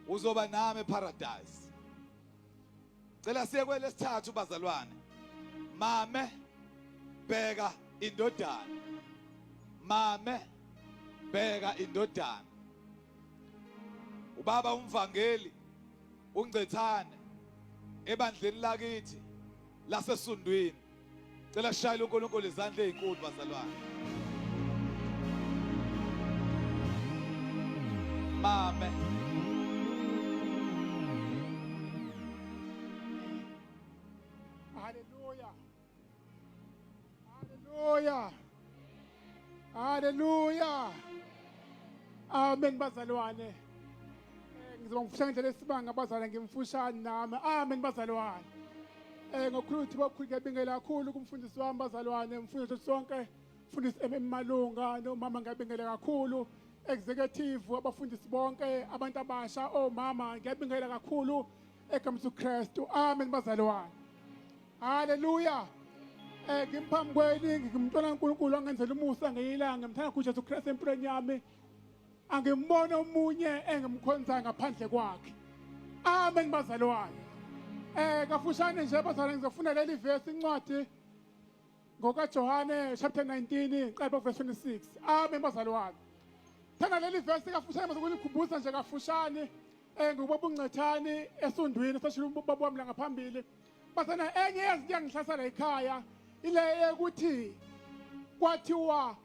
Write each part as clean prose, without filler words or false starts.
Uzoba nami eparadise. Cela siye kwelesithathu bazalwane. Mame bheka indodana. Mame bheka indodana. Ubaba umvangeli uNgcethane ebandleni lakithi lasesundwini. Cela shayela uNkulunkulu izandla ezinkulu bazalwane. Mame. Hallelujah. Hallelujah. Hallelujah. Amen bazalwane. Ngizoba ngifusha ngendlela esibanga bazalwane ngimfushane nami. Amen bazalwane. Ngokhulu ukuthi bakhulu ngiyabingela kakhulu kumfundisi wami bazalwane, mfundisi sonke, mfundisi MM Malunga nomama ngiyabingela kakhulu. Executive abafundisi bonke, abantu abasha, omama ngiyabingela kakhulu egameni likaKristu. Amen bazalwane. Haleluya. Ngimphambi kwenu ngimntwana kaNkulunkulu angenzela umusa ngeyilanga ngimthanda kuJesu Kristu empilweni yami. Angimbona omunye engimkhonzayo ngaphandle kwakhe. Amen bazalwane. Kafushane nje bazalwane ngizofunda leli verse incwadi ngokaJohane chapter 19 qala verse 26. Amen bazalwane. Thanda leli verse kafushane bazokulikhumbuza nje kafushane. Ngubaba uNcethani esundwini sashilo ubaba wami la ngaphambili. Basana enye yezinto engihlasela ekhaya ile yokuthi kwathiwa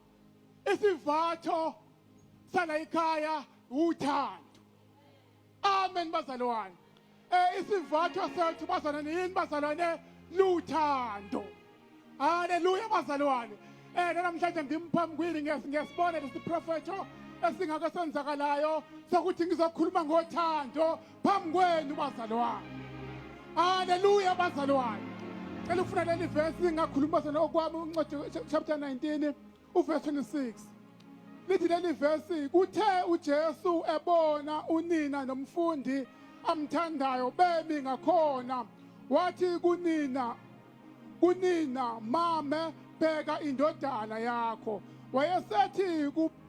isivatho sala ekhaya uthando. Amen bazalwane. Isivatho sethu bazalwane yini bazalwane luthando. Haleluya bazalwane. Namhlanje ngimphambi kwini ngiyasibona lesi profetho esingake senzakalayo sokuthi ngizokhuluma ngothando phambi kwenu bazalwane. Haleluya bazalwane. Cela ufuna leli verse ngingakhuluma bazalwane okwami incwadi chapter 19 uverse 26. Lithi leli verse kuthe uJesu ebona unina nomfundi amthandayo bemi ngakhona wathi kunina kunina mame bheka indodana yakho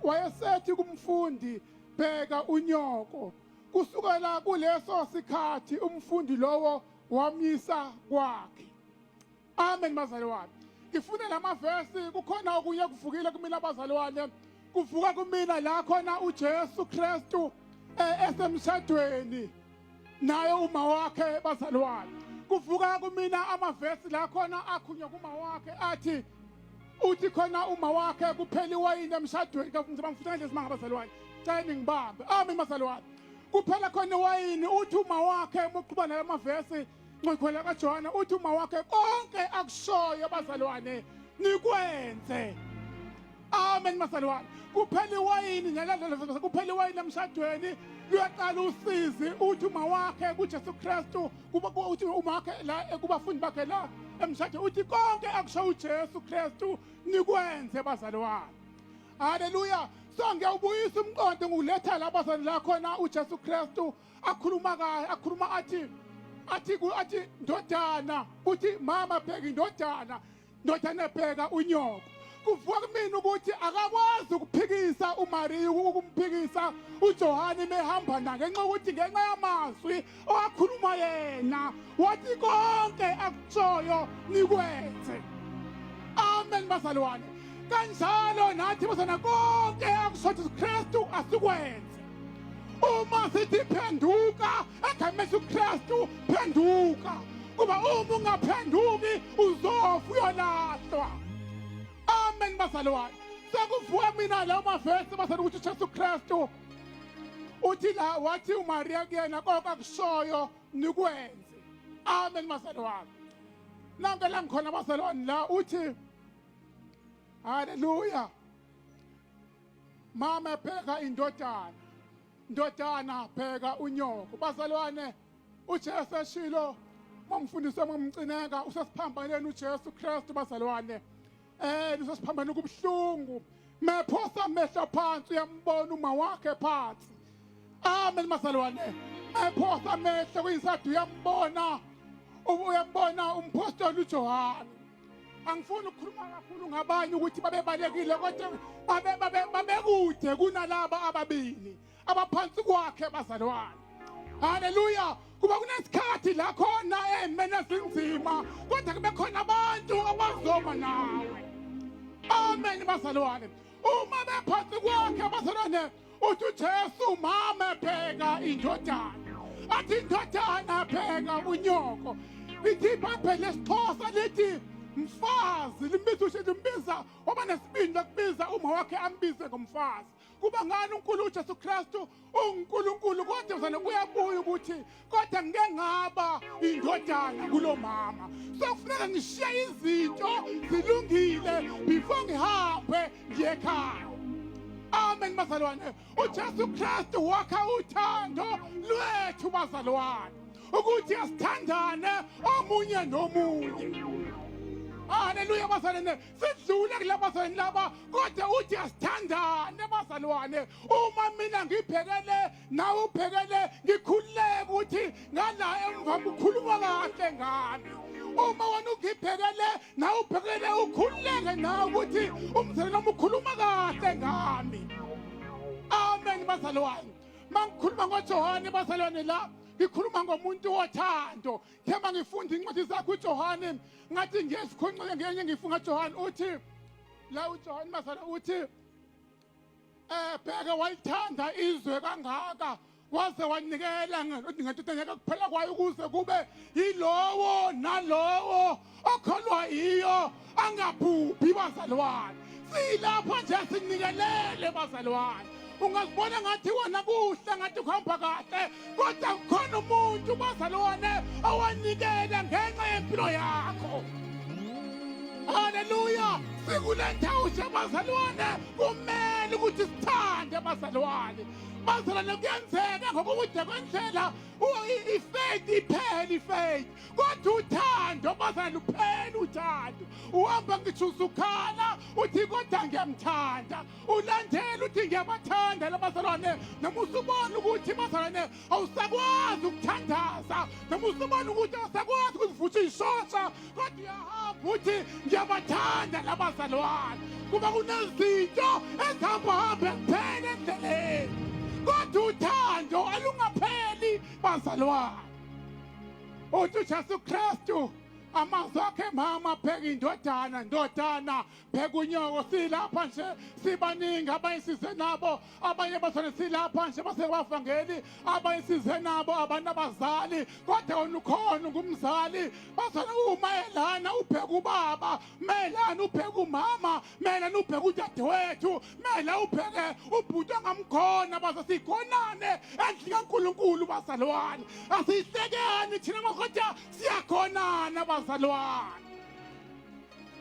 wayesethi kumfundi bheka unyoko kusukela kuleso sikhathi umfundi lowo wamyisa kwakhe. Amen bazalwane. Ngifuna lamavesi kukhona okunye kuvukile kumina bazalwane. Kuvuka kumina la khona uJesu Kristu esemshadweni naye uma wakhe bazalwane. Kuvuka kumina amavesi la khona akhunywa kuma wakhe athi uthi khona uma wakhe kuphela iwayini emshadweni ngifuna nje simanga bazalwane. Cela ningibambe. Amen bazalwane. Kuphela khona iwayini uthi uma wakhe umuqhuba nalamavesi Ncwadi kaJohane uthi uma wakhe konke akushoyo bazalwane nikwenze. Amen bazalwane. Kuphela iwayini ngelandela kuphela iwayini emshadweni luyaqala usizi uthi uma wakhe kuJesu Kristu kuba uthi uma wakhe la kubafundi bakhe la emshadweni uthi konke akusho uJesu Kristu nikwenze bazalwane. Haleluya. So ngiyawubuyisa umqondo ngiwuletha la bazalwane la khona uJesu Kristu akhuluma kahle akhuluma athi athi athi ndodana uthi mama bheka indodana ndodana bheka unyoko kuvuka kumina ukuthi akakwazi ukuphikisa uMaria ukumphikisa uJohane mehamba na ngenxa yokuthi ngenxa yamazwi owakhuluma yena wathi konke akutshoyo nikwenze. Amen bazalwane. Kanjalo nathi bazalwane konke akusho Kristu asikwenze. Uma sithi phenduka egameni likaKristu phenduka kuba uma ungaphenduki uzofa uyolahlwa. Amen bazalwane. Sekuvuka mina lawo mavesi bazalwane ukuthi uJesu Kristu uthi la wathi uMaria kuyena konke akushoyo nikwenze. Amen bazalwane. Nanke la ngikhona bazalwane la uthi haleluya. Mama bheka indodana, ndodana bheka unyoko. Bazalwane uJesu eshilo mamfundisi wamcineka usesiphambaneni uJesu Kristu bazalwane. Usesiphambaneni kubuhlungu. Mephosa amehlo phansi uyambona uma wakhe phansi. Amen bazalwane. Mephosa amehlo kuyisadi uyambona uyambona umpostoli uJohane. Angifuni ukukhuluma kakhulu ngabanye ukuthi babebalekile kodwa babekude kunalaba ababili abaphansi kwakhe bazalwane. Haleluya! Kuba kunesikhathi la khona ey'meni ezinzima kodwa kube khona abantu abazoma nawe. Amen bazalwane. Uma bephansi kwakhe bazalwane uthi uJesu mama bheka indodana. Athi indodana bheka unyoko. Lithi iBhayibheli lesiXhosa lithi mfazi limbiza ushe limbiza waba nesibindi lokubiza uma wakhe ambize ngomfazi. Kuba ngani uNkulunkulu uJesu Kristu unguNkulunkulu kodwa zona kuyabuya ukuthi kodwa ngike ngaba indodana kulo mama so kufuneka ngishiye izinto zilungile before ngihambe ngiye ekhaya. Amen bazalwane. uJesu Kristu wakha uthando lwethu bazalwane ukuthi asithandane omunye nomunye. Haleluya bazalwane. Sidlule kulabazalwane laba kodwa uthi asithandane bazalwane. Uma mina ngibhekele nawe ubhekele ngikhululeke ukuthi ngala emva kukhuluma kahle ngami. Uma wena ungibhekele nawe ubhekele ukhululeke nawe ukuthi umzalwane wami ukhuluma kahle ngami. Amen bazalwane. Mangikhuluma ngoJohane bazalwane la ngikhuluma ngomuntu wothando. Themba ngifunda incwadi zakhe uJohane ngathi ngiyesikhonqele ngenye ngifunga Johane uthi la uJohane bazalwane uthi bheka walithanda izwe kangaka waze wanikela ngentuthu kuphela kwayo ukuze kube yilowo nalowo okholwa yiyo angabhubhi bazalwane. Silapha nje sinikelele bazalwane. Ungazibona ngathi wena kuhle ngathi kuhamba kahle kodwa kukhona umuntu bazalwane owanikela ngenxa yempilo yakho. Haleluya! Sikule ndawo nje bazalwane kumele ukuthi sithande bazalwane. Bazalwane kuyenzeka ngokude kwendlela ifaith iphele ifaith kodwa uthando bazalwane luphela uthando. Uhamba ngisho usukhala uthi kodwa ngiyamthanda, ulandela uthi ngiyabathanda labazalwane, noma usubona ukuthi bazalwane awusakwazi ukuthandaza, noma usubona ukuthi awusakwazi ukuzivutha ishosha kodwa uyahamba uthi ngiyabathanda labazalwane. Kuba kunezinto ezihamba hambe kuphela endleleni kodwa uthando alungapheli bazalwane. Uthi uJesu Kristu amazwi akhe mama bheka indodana, ndodana bheka unyoko. Silapha nje sibaningi abanye size nabo, abanye bazalwane silapha nje basebavangeli, abanye size nabo abantu abazali kodwa wena ukhona ngumzali. Bazalwane uma elana ubheka ubaba, melana ubheka umama, melana ubheka udadewethu, mela ubheke ubhuti ongamkhona. Baze sikhonane endlini kaNkulunkulu bazalwane. Asihlekeni thina kodwa siyakhonana bazalwane.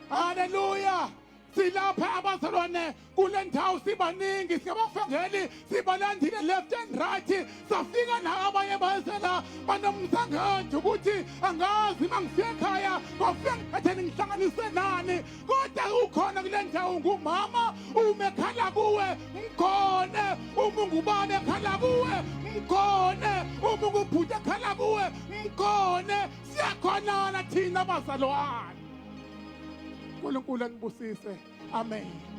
Haleluya! Silapha abazalwane kule ndawo sibaningi, singabafangeli sibalandile left and right. Safika na abanye bazela banomsangethu ukuthi angazi mangifika ekhaya ngofika ngithatheni ngihlanganise nani, kodwa ukhona kule ndawo ngumama uma ekhala kuwe mkhone, uma ungubaba ekhala kuwe mkhone, uma ungubhuti ekhala kuwe mkhone. Siyakhonana thina bazalwane. uNkulunkulu anibusise. Amen.